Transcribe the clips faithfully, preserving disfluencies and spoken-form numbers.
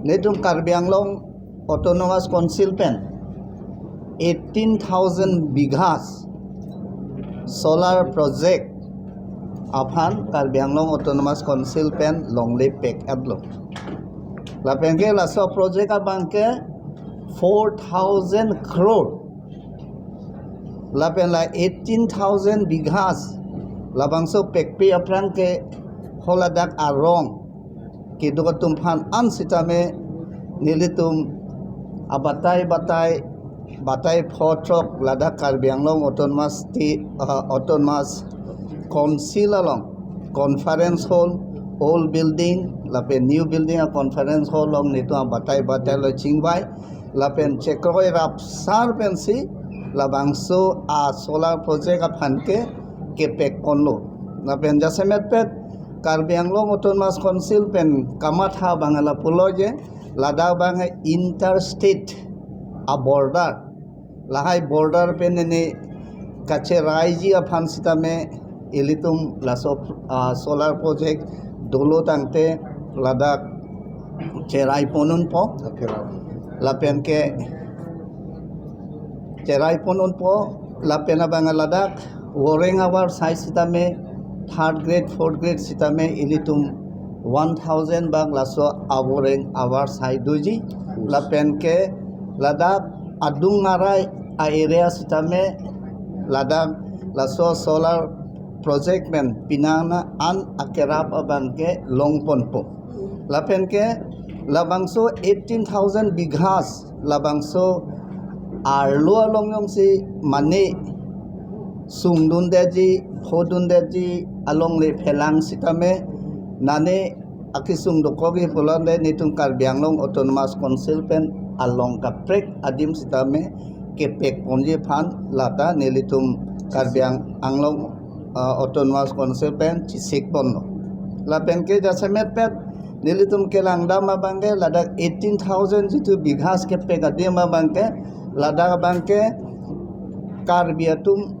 Netum Karbi Anglong Autonomous Council pen eighteen thousand bighas solar project aphan Karbi Anglong Autonomous Council pen longle pek-etlo. Lapen ke laso project abang ke four thousand crore. Lapen la eighteen thousand bighas labangso pekpe aphrang ke holadak arong kedo atum aphan an sitame nelitum abatai batai batai photrok ladak Karbi Anglong Autonomous State, uh, Autonomous Council along conference hall, old building lapen new building a conference hall along netum abatai batai lo chingvai lapen chekroi rapsar pensi labangso a solar project aphan ke kepek ponlo. Lapen jasemet pet Karbi Anglong Autonomous Council pen kamatha abang lapulo je ladak abang interstate a border, lahai border pen ne kacheraiji aphan sitame ilitum laso, ah, solar project dolo tangte ladak cherai ponunpo. Lapen ke cherai ponunpo lapen abang ladak voreng avarsai sitame third grade, fourth grade sitame ilitum one thousand bak laso avoreng avarsai doji. Lapen ke ladak adung arai a area sitame ladak laso solar project pen pinang na an akerap abang ke long ponpo. Lapen ke labangso eighteen thousand bighas labangso arlo along jongsi mane sungdundetji, phodundetji alongle phelang sitame nane akesung dokok-i pulote netum Karbi Anglong Autonomous Council pen along kaprek adim sitame kepek ponji aphan lata nelitum Karbi Ang-, Anglong, ah, Autonomous Council pen chisik ponlo. Lapen ke jasemet pet nelitum kelangdam abang ke ladak eighteen thousand jitu bighas kepek adim abang ke ladak abang ke Karbi atum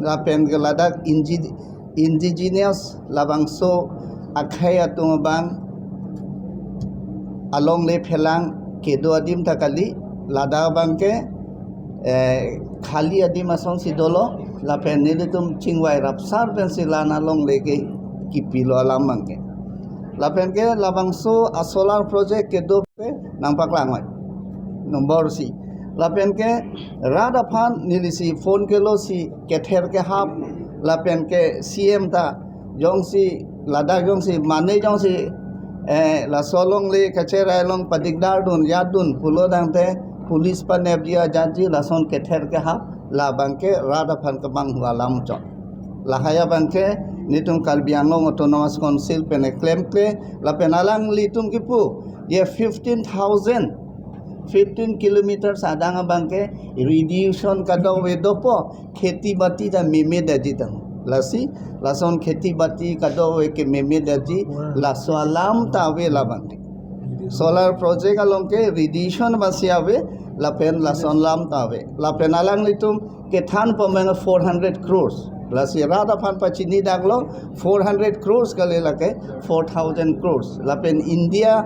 lapen ke ladak inji indigenous labangso akhei atum abang alongle phelang kedo adim ta kali, ladak abang ke, eh, khali adim asonsi dolo, lapen nelitum chingvai rapsar pensi la-an alongle ke kipilo alam abang ke. Lapen ke labangso a solar project kedo pen nangpaklang oi. Nombor isi. Lapen ke rat aphan nelisi phone kelo si kether kehap lapen ke C M ta jongsi ladak jongsi mane jongsi, eh, laso longle kacherai along padigdar dun jat dun pulo tangte police panepji ajatji lason kether kehap labang ke rat aphan kemanghu alam chot. Lahai abang ke netum Karbi Anglong Autonomous Council pen klemkle lapen alanglitum kipu ye fifteen thousand, fifteen kilometers adang abang ke radiation kadokave dopo, kheti bati ta meme detji tang. Lasi lason kheti bati kadokave ke meme detji, laso alam ta ave labang ke. Solar project along ke radiation basi ave, lapen lason alam ta ave. Lapen alanglitum kethan pameng four hundred crores. Lasi rat aphan pachini daklo four hundred crores kali, lake four thousand crores. Lapen India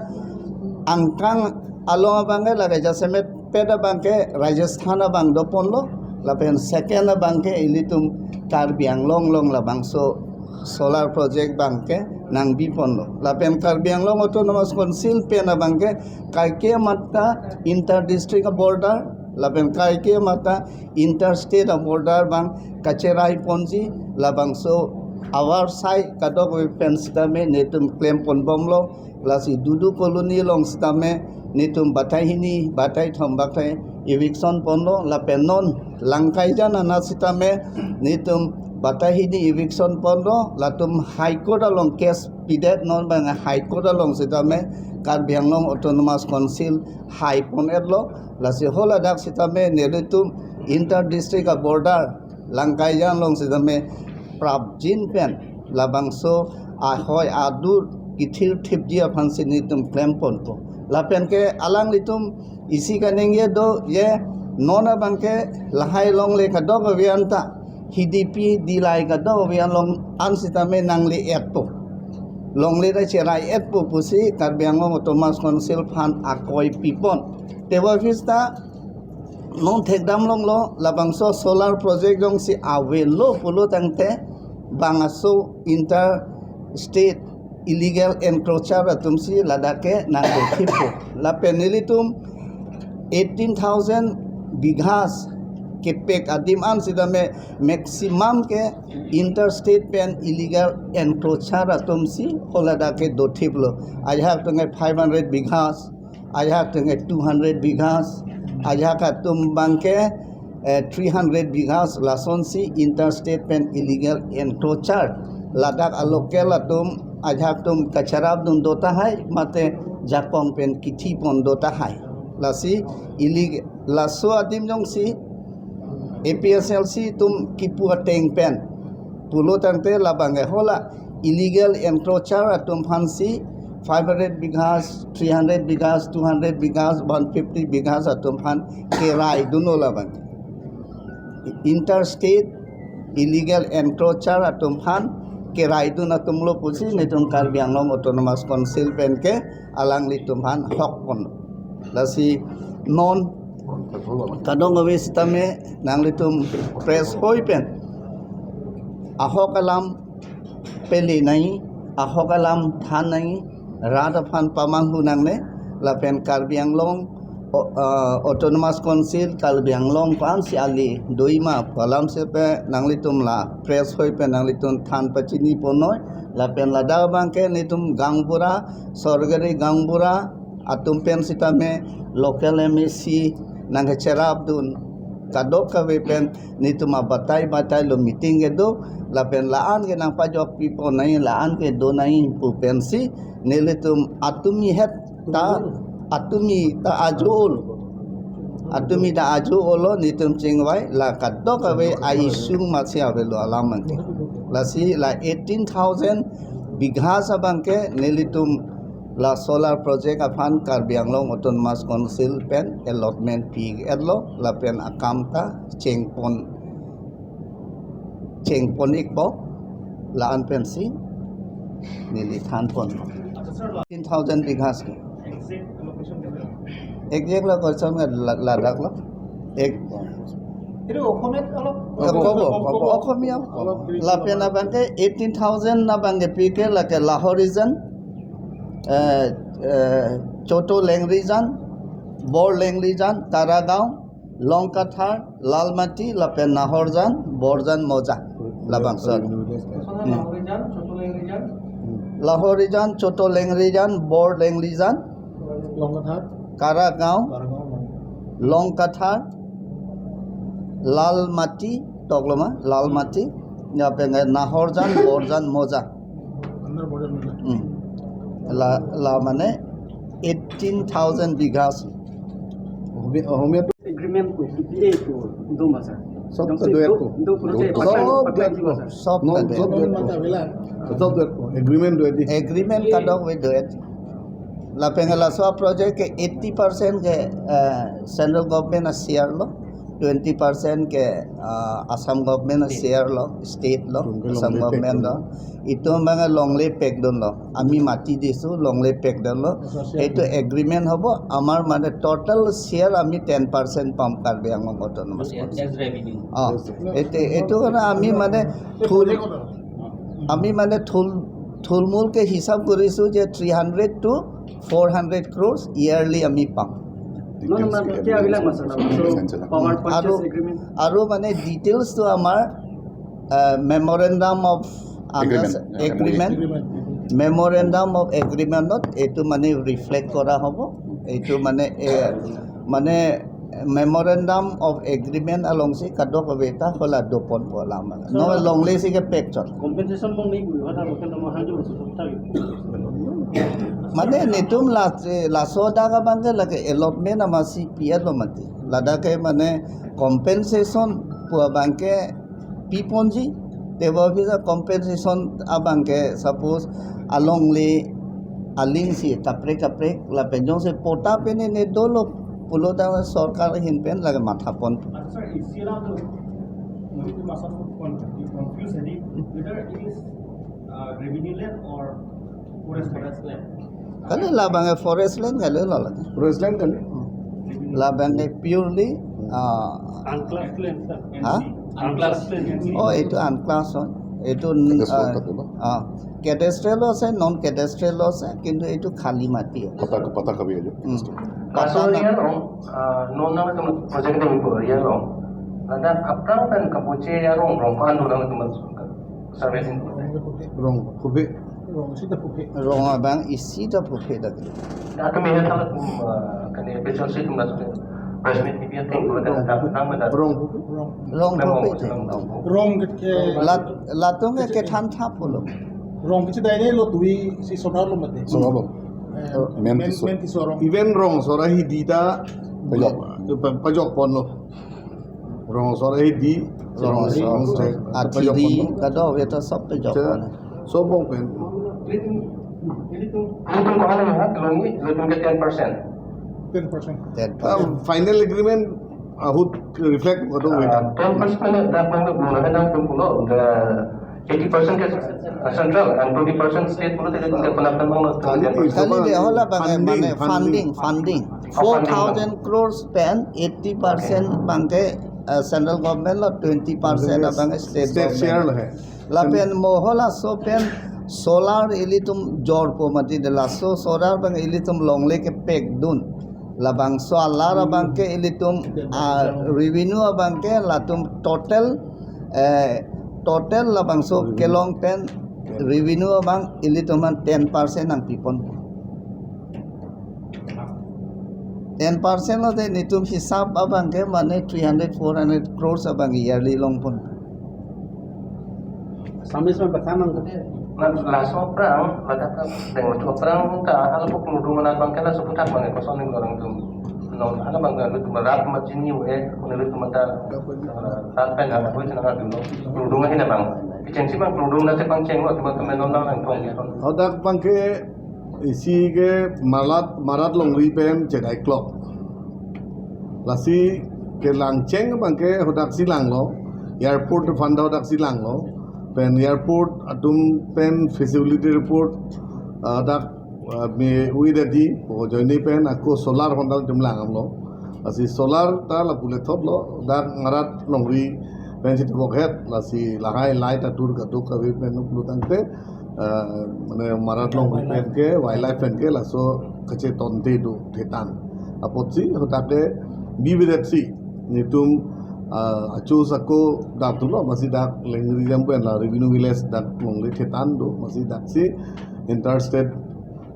angkang along abang ke lake jasemet pet abang ke Rajasthan abang doponlo. Lapen second abang ke ilitum Karbi Anglong along labangso solar project abang ke nangbi ponlo. Lapen Karbi Anglong Autonomous Council pen abang ke kaike matta inter district border lapen kaike matta interstate border abang kacherai ponji labangso avarsai kadokave pen sitame netum klem ponbomlo. Lasi Dudu Colony along sitame netum batai hini, batai thom batai eviction ponlo, lapen non Langkaijan anat sitame netum batai hini eviction ponlo, latum High Court along case pidet, non abang High Court along sitame Karbi Anglong Autonomous Council hai pon-etlo. Lasi holadak sitame nelitum inter district a border Langkaijan along sitame prapjin pen labangso ahoi adur kithir thipji aphansi netum klem ponpo. Lapen ke alanglitum isi kaningje do je non abang ke lahai longle kadokave anta H D P dilai kadokave along an sitame nangle-etpo. Longle ta cherai-etpo pusi Karbi Anglong Autonomous Council aphan akoi pipon. Tebo office ta non thekdam longlo, labangso solar project jongsi avelo pulo tangte bang aso inter state illegal encroacher atumsi ladak ke nangdothippo. Lapen nelitum eighteen thousand bighas kepek adim an sitame maximum ke inter state pen illegal encroacher atumsi haladak ke dothiplo. Ajahak atum ke five hundred bighas, ajahak atum ke two hundred bighas, ajahak atum abangke eh, three hundred bighas lasonsi inter state pen illegal encroacher. Ladak a local atum ajahak atum kacherapdun do tahai, mate jakong pen kithipon do tahai. Lasi illeg-, laso adim jongsi A P S L C atum kipu ateng pen pulo tangte labang ke hala illegal encroacher atum aphansi five hundred bighas, three hundred bighas, two hundred bighas, one fifty bighas atum aphan keraidunlo labang. Inter state illegal encroacher atum aphan keraidun atumlo pusi nelitum Karbi Anglong Autonomous Council pen ke alanglitum aphan hokpon. Lasi non kadokave sitame nanglitum press hoi pen ahok alam pele nai, ahok alam than nai, rat aphan pamanghu nangne, lapen Karbi Anglong o-, ah, Autonomous Council Karbi Anglong ko-ansi ali doima pu alam sepe nanglitum la press hoi pen nanglitum than pachini ponnoi, lapen ladak abangke nelitum gaonbura, sorkari gaonbura atum pen sitame local M A C nangkecherapdun kadokave pen nelitum abatai batai lo meeting kedo, lapen la-an ke nangpajok pipon nai, la-an ke do nai pu pensi nelitum atumi het ta, atumi ta ajo-olo. Atumi ta ajo-olo nelitum chingvai, la kadokave a-issue masi avelo alam abangke. Lasi la eighteen thousand bighas abangke nelitum la solar project aphan Karbi Anglong Autonomous Council pen allotment pi-etlo, lapen akam ta chengpon, chengpon-ikpo, la-an pensi neli thanpon. Tin thousand bighas ke. Exact location ke? Exact location ke la-, ladaklo. Ek- এইটো অসমীয়াত অলপ অ, ক'ব, ক'ব, ক'ব। অসমীয়া। অলপ brief lapen abangke eighteen thousand abangke pi ke lake Lahorijan, eh, eh, Choto Lengrijan, Bor Lengrijan, Taragaon, Longkathar, Lalmati, lapen Nahorjan, Borjan Moja. Labangso. Lahorijan, Choto Lengrijan. Lahorijan, Choto Lengrijan, Bor Lengrijan, Longkathar. Taragaon, Taragaon. Longkathar, Lalmati, tokloma, Lalmati, lapen Nahorjan, Borjan Moja. Under Borjan Moja. Hmm. La, la mane eighteen thousand bighas. Asamiya, অসমীয়াত এগ্ৰিমেণ্ট কৈ P P A কৈ দম আছে। চব একদম দুই এক চব কৈ। দম পুৰা দম যে চব পাতাই, পাতাই দুই এক দিব কৈ। আছে। চব ন, তাতে। চব দুই এক কৈ। চব দুই এক কৈ। এগ্ৰিমেণ্ট দুই এক দি। Agreement kadokave do-et. Lapen laso project ke eighty percent ke, eh, central government a-share lo, twenty percent ke, ah, Assam government a-share lo, state lo, Assam government lo. Itum abang longle pekdunlo. Ami mati disu, longle pekdunlo. Association. Eitu agreement hobo, amar mane total share ami ten percent pam Karbi Anglong Autonomous Council. As revenue. Ah, eitu, eitu karone ami mane thul, ami mane thul, thulmul ke hisab korisu je three hundred to four hundred crores yearly ami pam. Details, no, no, no, কি এইবিলাক মাছ আছে? Power purchase agreement. আৰু, আৰু মানে details টো আমাৰ, আহ, memorandum of agreement, unders-, agreement, memorandum of agreement ত এইটো মানে reflect কৰা হ'ব। এইটো মানে, এ, মানে memorandum of agreement alongsi kadokave ta hala doponpo alam. No, longle si ke pek chot. Compensation bang ni guru hada local nama haju. Mane nelitum la, laso dak abangke lake allotment amatsi pi-etlo mati. Ladak ke mane compensation pu abangke piponji, tebo bisa compensation abangke suppose alongle aling si kaprek kaprek lapen jongsi pota pen ne dolo pulo ta sorkar ahin pen lake mathapon. আচ্ছা, ছাৰ, ই চি এল আৰ টো মই তো মাছত খুব কন-, confuse হেৰি, whether it is, uh, revenue land or Kali labang forest land kali lo lagi. Forest land kali. Labang purely, ah, Unclassed land, sir. Ha? Unclassed land. Oh, এইটো আনক্লাছ হয়। এইটো, Cadastral ah, থাকে ন? Ah, cadastral আছে, non cadastral আছে, কিন্তু এইটো খালী মাটি হয়। Patta, patta kabhi aja. Hmm. Patta Laso na- area rong, ah, non nang tum project ding ko area rong. Ada aphrang kan kapoche area rong, rong ko-an nang tum survey ding ko. Rong phupe. Rong sita phupe. Rong abang isi ta phupe dak. Dak kami ha thalat, um, ah, kani episode si tum dak press meet media thing ko dak dak nang dak. Rong phupe. Rong. Rong phupe thing, rong phupe. Rong ke Lat-, latum ke kethan thap pulo. Rong kisi dai dai lo tui si sonar lo mate. Sonar lo. Eh, Men men tiso. Men tiso rong. Even rong sora hi di ta pajok, pa-, pajok pon lo. Rong sora hi di, rong sora. Rong sora. Athi di, kado veta sob pajok pon. Sob pon pen. Ilitum ko-an ha, longi, ilitum ke ten percent. Ten percent. Ten percent. Ah, final agreement ahut reflect kado veta. Ah, ten percent dak bang bung na dak bung pulo, the eighty percent ke central and twenty percent state pulo, tadi tinggal penampilan bang lo. Kali di, kali di, hola bang, funding, mane funding, funding. Funding. Four thousand crores pen eighty percent bang ke, eh, central government lo, twenty percent abang state government. State share lo hai. Lapen mo halaso pen solar ilitum jorpo mati de, laso solar bang ilitum longle kepek dun. Labangso alar abang ke ilitum, ah, revenue abang ke latum total, eh, total labangso kelong pen revenue abang ilitum an ten percent nangpipon. Ten percent lo de, netum hisap abang ke mane three hundred, four hundred crores abang yearly longpon. Samis ma bata nang ko. Na laso aphrang, ladak ka deng laso aphrang ta, hala pok nudu mana abang ke laso puthak mana koson ning orang tum. Non, hala bang ke ilitum rat ma chini we, kone ilitum ta, rat pen hala pok china rat dulu. Nudu ngai na bang. Kecheng si bang nudu na si bang cheng lo, tum tum non nang nang tong. Hadak bang ke isi ke Marat, Marat longri pen chedai klok. Lasi kelangcheng abang ke hadak si langlo, airport aphan ta hadak si langlo, pen airport atum pen feasibility report, ah, dak, ah, me ui dadi, po joini pen ako solar aphan ta atum lang damlo. Lasi solar ta lapu le thotlo, dak Marat longri pen si tebok het, lasi lahai light atur kaduk kave pen nuklu tangte, ah, mane Marat longri pen ke, wildlife pen ke, laso kachetonte do thetan. Apotsi hadak ke bibidet si netum, ah, achu sako dak tulo, masi dak lengri jam pen la revenue village dak longle thetan do, masi dak si interstate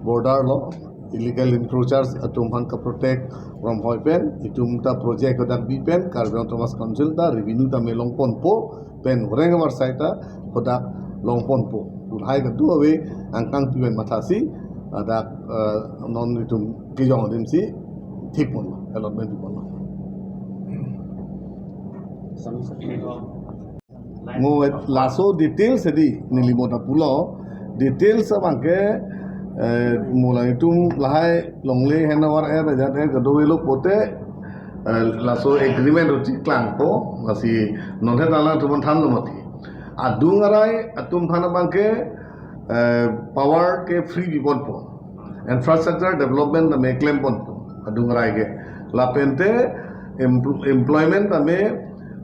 border lo, illegal encroachers atum aphan kaprotect rom hoi pen, itum ta project hadak bi pen, Karbi Anglong Autonomous Council ta revenue ta me longponpo, pen horeng avarsai ta hadak longponpo. Lahai kadu ave angkang pi pen mathasi, hadak, eh, non itum kejong adim si thik ponlo, allotment thik ponlo. Mo laso details edi neli mo ta pulo, details abang ke, eh, mo lang itum lahai longle hen avar er ajat er kado velo pote, eh, laso agreement uti klangpo, lasi non het alang atum thanlo mati. Adung arai atum aphan abang ke, eh, power ke free piponpo. Infrastructure development ta me klemponpo adung arai ke. Lapente empl-, employment ta me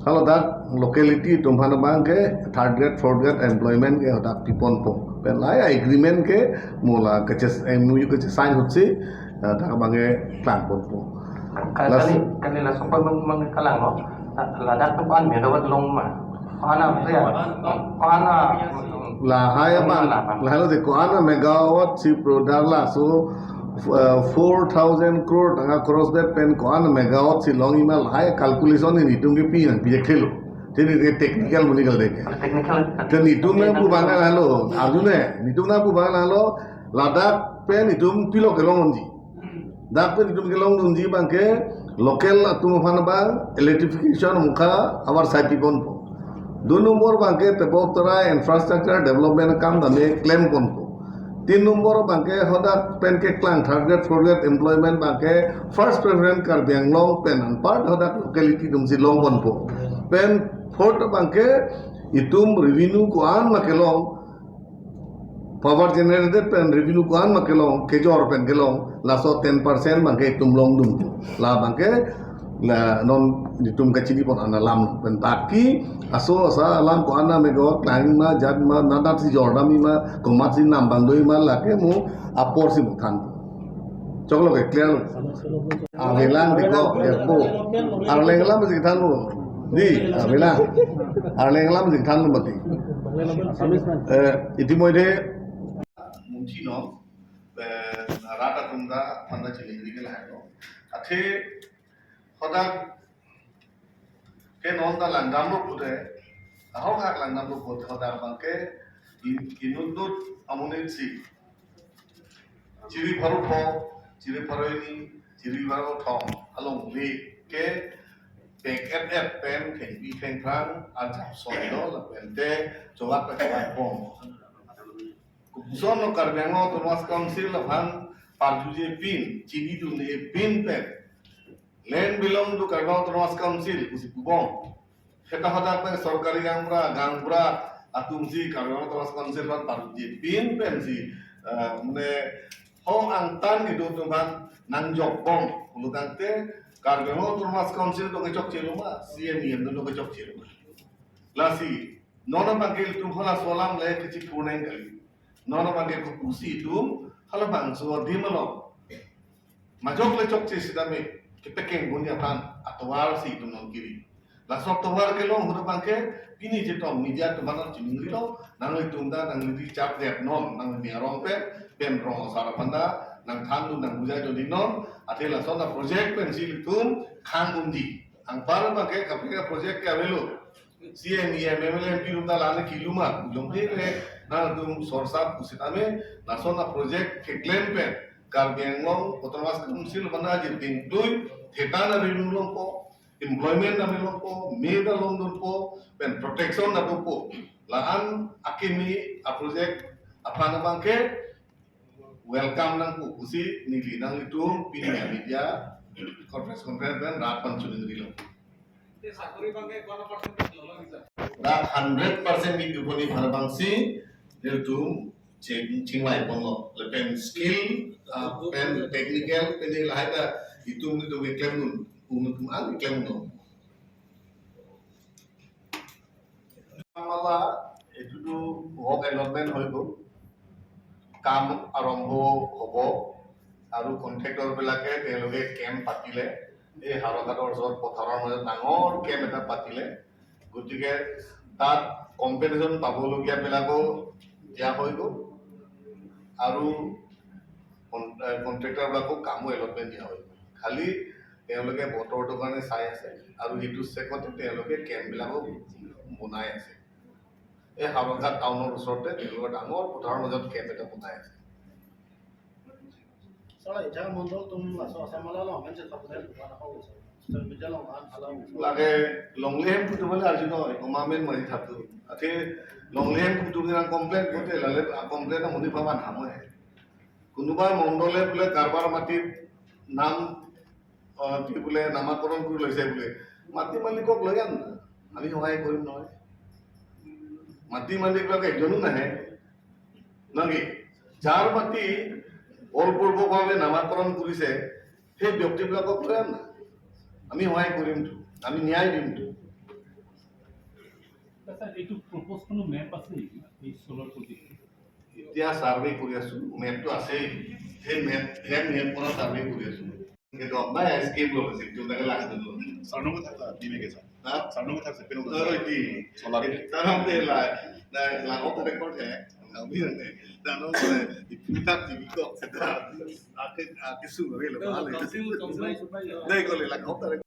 haladak locality atum aphan abang ke third grade, fourth grade employment ke hadak piponpo. Pen lahai agreement ke mo la kaches-, M O U kachesign ahut si, eh, dak abang ke klangponpo. Ka-, las- kali, kali laso pon mang, mang kalang lo. Ladak tu ko-an megawatt long ma? Ko-an a, ya? Ko-an a, Lahai abang, lahai lo de ko-an a megawatt si product laso, eh, four thousand crore tangka cross det pen ko-an a megawatt si longji ma, lahai calculation ni netum ke pi nangpi thelo. Te ne technical muni kal de. Technical. Te netum nangpu abang lahai lo, arju ne, netum nangpu abang lahai lo, ladak pen netum pilo kelongji. Dak pen itum kelongdunji abang ke local atum aphan abang electrification mukha avarsai piponpo. Dui number abang ke tebok terai infrastructure development akam ta me klemponpo. Tin number abang ke hadak pen keklang third grade, fourth grade employment abang ke first preference Karbi Anglong pen anpar hadak locality atum si longponpo. Pen fourth abang ke itum revenue ko-an ma kelong Power generated pen revenue ko-an ma kelong, kejor pen kelong, laso ten percent abangke itum longdun. La abangke la non itum kachini pon an alam pen, taki aso asa alam ko-an ma mego, klang ma, jat ma, nadat si jor dam ma, komat si nam abang do ma, lake mo apor si mo than. Choklo ke, clear lo? Arleng lang di ko, ya po. Arleng lang si than lo. Di, arleng lang. Arleng lang si than lo mati. Eh, ইতিমধ্যে মুঠি ন, eh, rata tungga panda chili ni ke lahai lo. Athe hodak ke non ta langdam lo pute, ahok hak langdam lo pute hodak abangke in-, inutnut amonit si chiri pharo pho, chiri pharo hini, chiri pharo thom alongle ke pek et et pen thengpi thengphrang arjap soi do lapen te chowak pe chowak bom. Kopuson lo Karbi Anglong Autonomous Council aphan parjuje pin, chinidunde pin pen, land belong to Karbi Anglong Autonomous Council pusi pubom. Seta hodak pen sorkari gaonbura, gaonbura atum si Karbi Anglong Autonomous Council aphan parjuje pin pen si, eh, mane ho angtan kedo atum aphan nangjok bom pulo tangte Karbi Anglong Autonomous Council do kechokche lo ma, C M E M do kechokche lo ma. Lasi non abangke itum halaso alam le kachipurnang kali. Non abangke kopusi itum halabangso adim along majok le chokche sitame kepekeng gun aphan atovar si itum non kiri. Laso atovar kelong ahut abangke pini chetom media atum aphan chiningrilo, nanglitum ta nangli chap dep non, nangli arong pen, pen rong asar aphan ta nangthandun nangbujai dun non, athe lason a-project pen si itum khang unji. Anpar abangke kaprek a-project ke avelo. C M, E M, M L A, M P atum ta la-an ke luma, jongte le nangtum sorsap pusitame, lason a-project keklem pen Karbi Anglong Autonomous Council aphan ta jirting tui, thetan a-revenue longpo, employment ta me longpo, me ta longdunpo, pen protection ta dopo. La-an akimi a-project aphan abangke welcome nangpo pusi neli nanglitum pini media conference, conference pen rat aphan chiningrilo. Te sakori abangke kono percent lo lagi, sir? Dak hundred percent ni piponi bhar abangsi nelitum ching-, chinglai ponlo. Lapen skill, ah, pen technical, pen lahai ta itum nelitum keklem dun, itum an keklem dun. Amala, এইটোতো work allotment হৈ গ'ল, কাম আৰম্ভ হ'ব আৰু কণ্ট্ৰেক্টৰ বিলাকে তেওঁলোকে কেম্প পাতিলে, এই হাৰঘাটৰ ওচৰত পথাৰৰ মাজত ডাঙৰ কেম্প এটা পাতিলে, গতিকে তাত কম্পেনচেশ্যন পাবলগীয়া বিলাকো দিয়া হৈ গ'ল আৰু কন-, এ, কণ্ট্ৰেক্টৰ বিলাকক কামো এলটমেণ্ট দিয়া হৈ গ'ল। খালি তেওঁলোকে বতৰটোৰ কাৰণে চাই আছে আৰু সেইটো চেকতে তেওঁলোকে কেম্প বিলাকো বনাই আছে। এই হাবংঘাট টাউনৰ ওচৰতে তেওঁলোকৰ ডাঙৰ পথাৰৰ মাজত কেম্প এটা বনাই আছে। Sir, ejang mondol atum laso Assam Mala along amen si thapdun, sir. Social media along an hala. Lake longle hem kutu bole arju noi, komamen mari thapdun. Athe longle hem kutu bole complain kote lale, complain na muni paman ham hai. কোনোবা মণ্ডলে বোলে কাৰোবাৰ মাটিত নাম, আহ, কি বোলে, নামাকৰণ কৰি লৈছে বোলে, মাটি মালিকক লৈ আন না, আমি সহায় কৰিম নহয়। মাটি মালিকবিলাক একজনো নাহে নেকি? যাৰ মাটি বলপূৰ্বকভাৱে নামাকৰণ কৰিছে, সেই ব্যক্তিবিলাকক লৈ আন না, আমি সহায় কৰিমতো, আমি ন্যায় দিমতো। আচ্ছা, এইটো প্ৰপ'জ কোনো মেপ আছে নেকি এই চ'লাৰ প্ৰজেক্টটো? এতিয়া চাৰ্ভে কৰি আছো, মেপটো আছেই। সেই মেপ, সেই মেপ পৰা চাৰ্ভে কৰি আছো। সেইটো আপোনাৰ স্কিম লৈ আছে, সেইটো তাকে লাগি দিব। চাৰ নম্বৰ থাক, দিনে কে চাৰ? হা? চাৰ নম্বৰ থাক, পেন আৰু এটি চলাৰ। তাৰ নাম দে লাই, নাই, লাগত ৰেকৰ্ড হে। আমি জানে। তাৰ নাম দে, ইপিনে থাক, টিভি ক, আকে, আকে চুৰ ৰে লো, ভালে। Council, council. নাই, গ'লে, লাগত ৰেকৰ্ড।